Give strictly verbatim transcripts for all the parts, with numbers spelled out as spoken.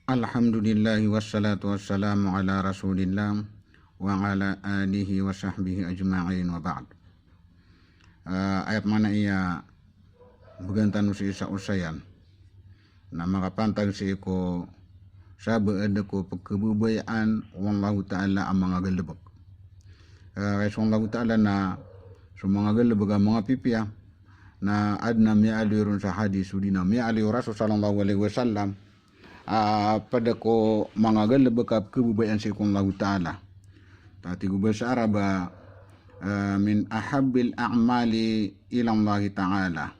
Alhamdulillah, wassalatu wassalamu ala Rasulillah wa ala alihi wa sahbihi ajma'in, wa ba'd. Ah, aya pman a aya bgan tano sii sa osayan na makapantag sii ko sabaad ko pkhababayaan o Allahu Ta'ala a manga galbk. Ah, kay so Allahu Ta'ala na so manga galbk a manga pipiya na adn a miyaaloy ron sa hadis, odi na miyaaloy o Rasul sallallahu alaihi wasallam, ah, pd ko manga galbk a pkhababayaan sii ko Allahu Ta'ala. Ta tig o ba sa Arab a, ah, min ahabbil a'mali ila Allahi Ta'ala.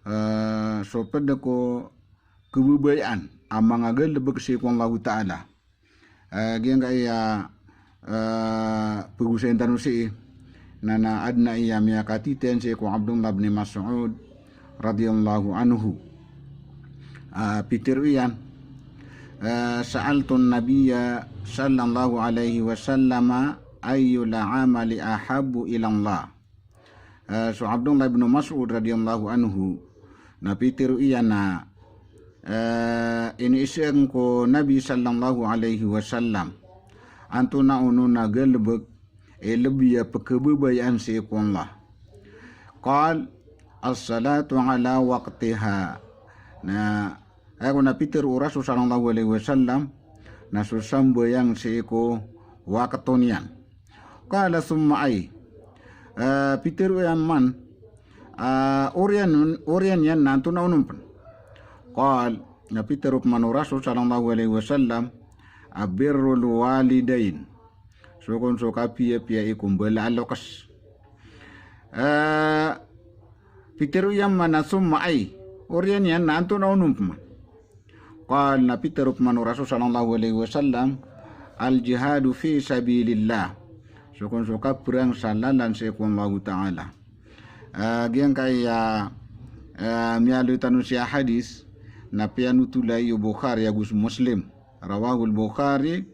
Ah, so pd ko khababayaan a manga galbk sii ko Allahu Ta'ala. Ah, giyangkaya, ah, pagosayn tano sii, na, na adn a aya miyakatitayan sii ko Abdullah bin Mas'ud radhiyallahu anhu. Ah, pitharo iyan, ah, "Sa'altun Nabiyya sallallahu alaihi wasallam ayyul amali ahabbu ila Allah." Ah, so Abdullah bin Mas'ud radhiyallahu anhu, na pitharo iyan a, ah, iniiza akn ko Nabi sallallahu alaihi wasallam antonaa onon a galbk i lbi a pkhababayaan sii ko Allah. Qal, "As-salatu ala waqtiha." Na, aya kon a pitharo o Rasul sallallahu alaihi wasallam na so sambayang sii ko wakto niyan. Qala, "Thumma ay?" Ah, pitharo iyan man, ah, oriyan, oriyan iyan na antonaa onon pn? Qal, na pitharo pman o Rasul sallallahu alaihi wasallam, "Birrul walidain." So kon so kapiyapiya i ko mbala a loks. Ah, pitharo iyan man a, "Thumma ay?" Oriyan iyan na antonaa onon pman? Qal, na pitharo pman o Rasul sallallahu alaihi wasallam, "Al-jihadu fi sabilillah." So kon so kaprang sa lalan sii ko Allahu Ta'ala. Ah, giyangkaya, ah, miyaaloy tano sii a hadis na piyanotol o Bukhari ago so Muslim. Rawahul Bukhari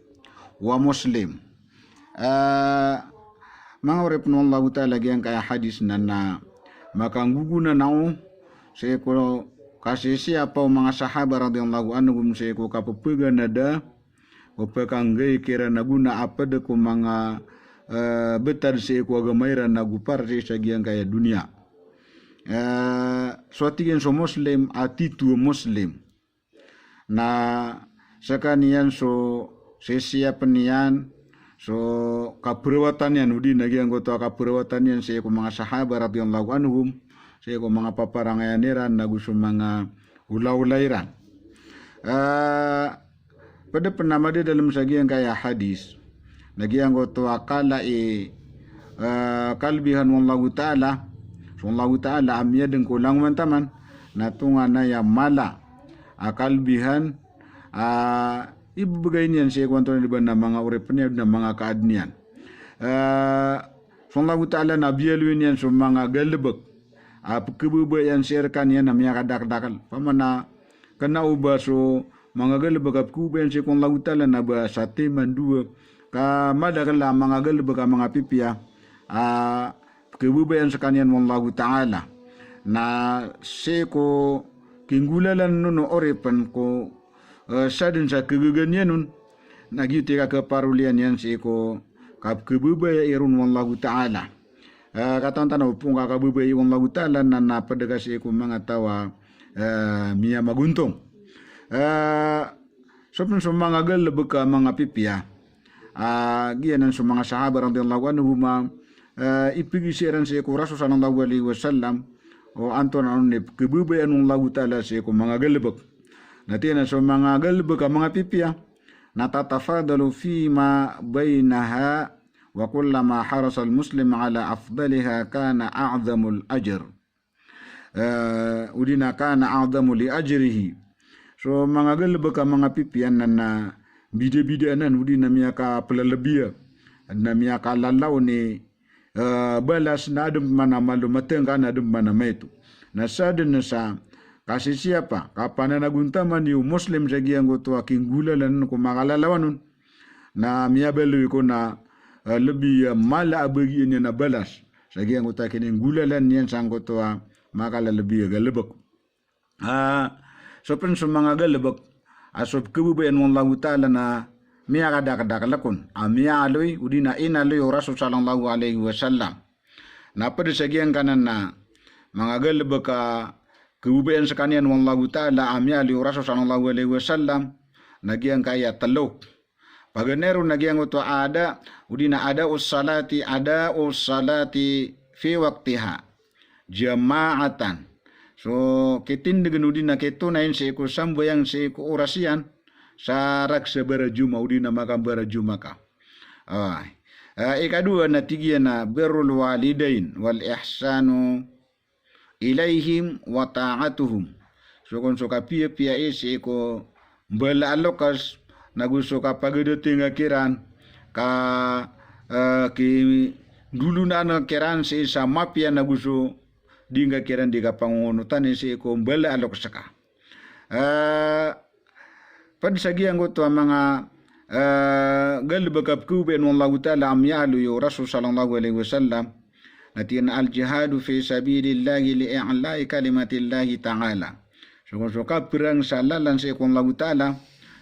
wa Muslim. Ah, manga oripn o Allahu Ta'ala, giyangkaya hadis na, na makanggogona on sii ko kasisiyapa o manga sahaba radhiyallahu anhum sii ko kapphaganada o pkhanggay kiran a gona a pd ko manga, ah, btad sii ko agama iran ago par sii sa giyangkaya doniya. Ah, so tig iyan so Muslim a titho a Muslim. Na skaniyan so sisiyapn iyan so kaprawatan iyan, odi na giyangkoto a kaprawatan iyan sii ko manga sahaba radhiyallahu anhum, sii ko manga paparangayan iran ago so manga olaola iran. Ah, pd pn a madadalm sa giyangkaya hadis na giyangkoto a kala i, ah, kalbihan o Allahu Ta'ala, so Allahu Ta'ala a miyadn ko langowan taman, na tonganay a mala a kalbihan a ibbgay niyan sii ko antonaa i ba na manga oripn iyan, na manga kaadn iyan. Ah, so Allahu Ta'ala na biyaloy niyan so manga galbk a pkhababayaan sii rkaniyan a miyakadakldakl. Opama na kna o ba so manga galbk a pkhababayaan sii ko Allahu Ta'ala na ba sa timandowa ka madakl a manga galbk a manga pipiya a pkhababayaan skaniyan o Allahu Ta'ala. Na sii ko kinggolalan on o oripn ko, eh, sadn sa khagaga niyan on, na giyoto i kakaparoliyan iyan sii ko kapkhababayai ron o Allahu Ta'ala. Eh, katawan tano o pn ka kababayai o Allahu Ta'ala na, na pd ka sii ko manga taw a, eh, miyamagontong. Eh, so pn so manga galbk a manga pipiya, ah, giyanan so manga sahaba radhiyallahu anhum a, eh, ipgiza iran sii ko Rasul sallallahu alaihi wasallam o antonaa on i pkhababayaan o Allahu Ta'ala sii ko manga galbk. Na tig iyan a so manga galbk a manga pipiya na tatafadalu fima bainaha, wa kullama harasal muslim ala afdaliha kana a'zamul ajr. Eh, odi na kana a'zamu li ajrihi. So manga galbk a manga pipiya na, na bidabida anan, odi na miyakaplalbiya, na miyakalalaw i, eh, balas na adn pman a malo matngka na adn pman a maito. Na sadn sa kasisiyapa, kapananagontaman iyo Muslim sa giyangkoto a kinggolalan ko makalalawan on, na miyabaloy ko na, eh, lbi a mala a bagian iyan a balas sa giyangkoto a kininggolalan iyan sangkoto a makalalbi a galbk. Ah, so pn so manga galbk a so pkhababayaan o Allahu Ta'ala na miyakadakdakl kon, a miyaaloy, odi na inaloy o Rasul sallallahu alaihi wasallam. Na pd sa giyangkanan na manga galbk a khababayaan skaniyan o Allahu Ta'ala a miyaaloy o Rasul sallallahu alaihi wasallam, na giyangkaya tlo. Paganay ron na giyangkoto a ada, odi na ada'us salati, ada'us salati fi waqtiha, jama'atan. So, kitindgn odi na kitonayn sii ko sambayang sii ko oras iyan, sa raksa barajoma, odi na makambarajoma ka. Ah, ah, ikadowa na tig iyan a birrul walidain wal ihsanu ilaihim wa ta'atuhum. So kon so kapiyapiyai sii ko mbala a loks, nago so kapagadatinga kiran, ka, eh, kindolonaan kiran sii sa mapiya, nago so di ngka kiran di kapangongonotan sii ko mbala a loks ka. Eh, pd sa giyangkoto a manga, eh, galbk a pkhababayaan o Allahu Ta'ala a miyaaloy o Rasul sallallahu alaihi wasallam, na tig iyan a al-jihadu fi sabilillahi li i'la'i kalimatillahi ta'ala. So kon so kaprang sa lalan sii ko Allahu Ta'ala,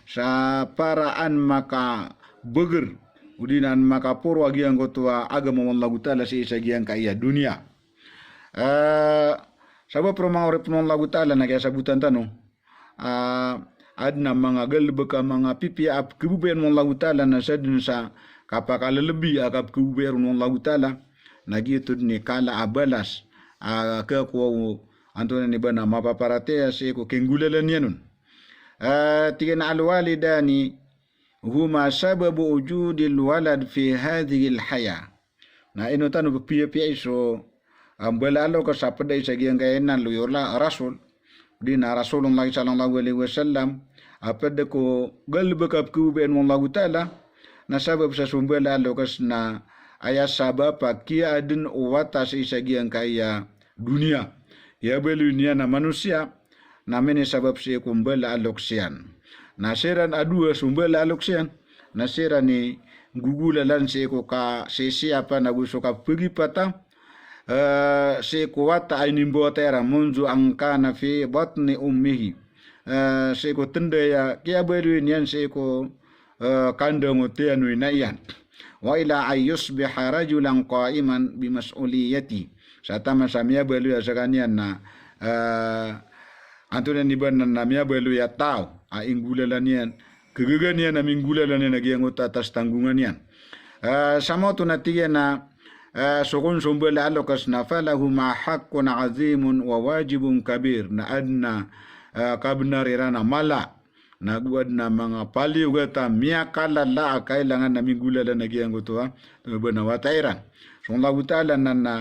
sa para an makabagr, odi na an makaporo a giyangkoto a agama o Allahu Ta'ala sii sa giyangkaya doniya. Eh, sabap roo manga oripn o Allahu Ta'ala na kiyasabotan tano, ah, adn a manga galbk a manga pipiya a pkhababayaan o Allahu Ta'ala na sadn sa kapakalalabi a kapkhababayaan o Allahu Ta'ala, na giyoto dn i kala a balas a kakowa o antonaa i ba na mapaparatiyaya sii ko kinggolalan iyan on. Ah, tig iyan a al-walidani huma sababu wujudil walad fi hadhihil hayah. Na ino tano pphiyapiyai so, ah, mbala a loks a pd a isa giyangkaya inaloy o la-, Rasul, odi na Rasulullah sallallahu alaihi wasallam, a pd ko galbk a pkhababayaan o Allahu Ta'ala, na sabap sa so mbala a loks na aya sabap a kiyaadn o wata sii sa giyangkaya doniya. Aya baloy niyan a manosiya, na minisabap sii ko mbala a loks iyan. Na siran a dowa so mbala a loks iyan, na siran i nggogolalan sii ko kasisiyapan ago so kapagipata, eh, sii ko wata a inimbawata iran, munzu an kana fi batni ummihi. Eh, sii ko tnda aya kiyabaloy niyan sii ko eh, kandang o tiyan o ina iyan. Wa ila an yusbiha rajulan qa'iman bi mas'uliyatihi. Sa taman sa miyabaloy a skaniyan na, eh, antonaa i ba na, na miyabaloy a taw a inggolalan iyan, khagaga niyan a minggolalan iyan a giyangkoto a tas tanggongan iyan. Eh, sa maoto na tig iyan a, eh, so kon so mbala a loks na falahuma haqqun azimun wa wajibun kabir. Na adn a, eh, kabnar iran a mala nago adn a manga paliyogat a miyakalala a kailangan a minggolalan a giyangkoto a, eh, ba na wata iran. So Allahu Ta'ala na, na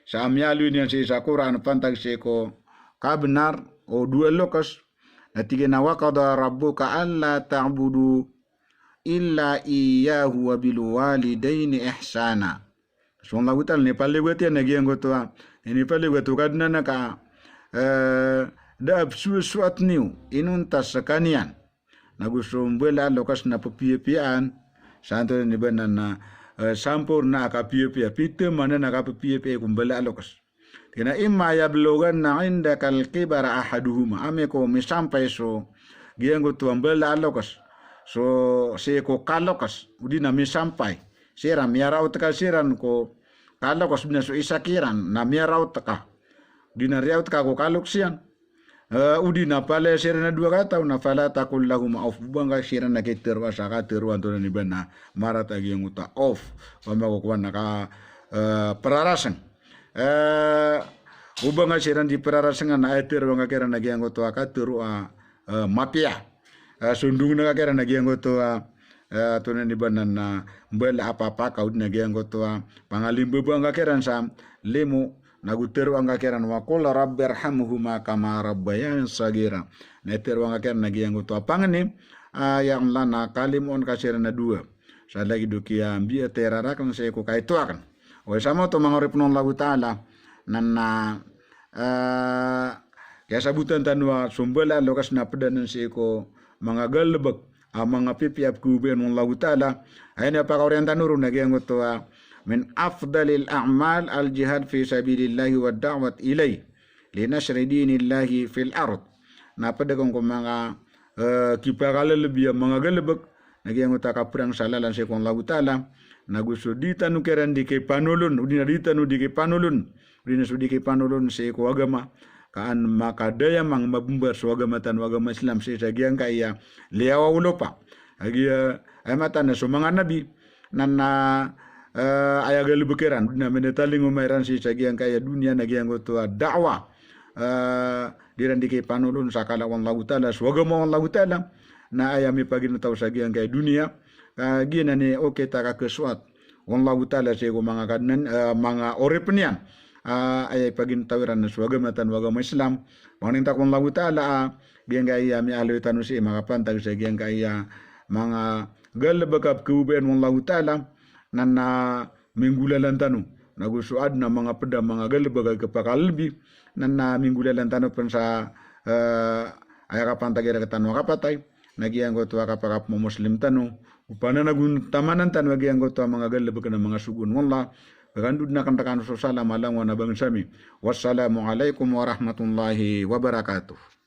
sa miyaaloy niyan sii sa Qur'an pantag sii ko kabnar o dowa a loks, na tig iyan a wa qada rabbuka alla ta'budu illa iyyahu wa bil walidayni ihsana. So Allahu Ta'ala na inipaliyogat iyan a giyangkoto a, inipaliyogat o Kadnan a ka, eh, da a psowasoat niyo inonta skaniyan. Nago so mbala a loks na pphiyapiyaan, sa antonaa i ba na, na, eh, samporna a kapiyapiya, pithamanan a kapiyapiya ko mbala a loks. Tig iyan a imma yablughanna indakal kibara ahaduhuma. Amay ko misampay so giyangkoto a mbala a loks, so sii ko kaloks, odi na misampay siran, miyaraot ka siran ko kaloks, odi na so isa kiran na miyaraot ka, odi na riyaot ka ko kaloks iyan. Eh, odi na palaya siran a dowa kataw na fala taqul lahuma uff, o ba ngka siran a kitharo a sa katharo antonaa i ba na marata a giyangkoto a uff. Opama ko kowan a ka, eh, praraseng. Eh, o ba ngka siran di prarasengan a aya tharoa ngka kiran a giyangkoto a katharo a, eh, mapiya. Eh, sondongen ngka kiran a giyangkoto a, eh, antonaa i ba na, na mbala a papaka, odi na giyangkoto a pangalimbabaa ngka kiran sa limo, nago tharoa ngka kiran wa qul rabbirhamhuma kama rabbayani saghira. Na tharoa ngka kiran a giyangkoto a pangni, ah, ya Allah, na kalimoon ka siran a dowa sa lagid o kiyambiyatay rakn sii ko kaito akn. Oway, sa maoto manga oripn o Allahu Ta'ala, na, na, eh, kiyasabotan tano a so mbala a loks na pd anan sii ko manga galbk a manga pipiya a pkhababayaan o Allahu Ta'ala. Aya niyan pakaoriyan tano ron a giyangkoto a min afdalil a'mal al-jihad fi sabilillahi wad da'wat ilayh li nashri dinillahi fil ard. Na pd kon ko manga, eh, kipakalelebi a manga galebek, na giyangkoto a kaperang sa lalan sii ko Allahu Ta'ala, na go so di tano kiran di kipanolon, odi na di tano di kipanolon, odi na so di kipanolon sii ko agama, ka an makadayamang mabembar so agama tano a agama Islam sii sa giyangkaya liyawaw o lopa. Agiya, eh, aya mataan na so manga nabi, na na, eh, aya galebek iran, odi na minitalingoma iran sii sa giyangkaya doniya na giyangkoto a da'wa. Eh, di iran di kipanolon sa kala o Allahu Ta'ala, so agama o Allahu Ta'ala, na aya mipaginetaw sa giyangkaya doniya, eh, giyanan i okit a kakesoat o Allahu Ta'ala sii ko manga Kadnan, eh, manga oripen iyan. Eh, aya ipaginetaw iran na so agama tano a agama Islam. Pangnin ta ko Allahu Ta'ala, ah, giyangkaya miyaaloy tano sii makapantag sa giyangkaya manga galebek a pekhababayaan o Allahu Ta'ala, na na minggolalan tano. Na go so aden a manga ped a manga galebek a kapakalelebi, na na minggolalan tano pen sa, eh, aya kapantagi rektano a kapatay, na giyangkoto a kapakapemomuslim tano, o pananagontamanan tano a giyangkoto a manga galebek na manga sogoan o Allah. Pekandod na kantakan so salam a langowan a bangsa mi. Wassalamu alaikum warahmatullahi wabarakatuh.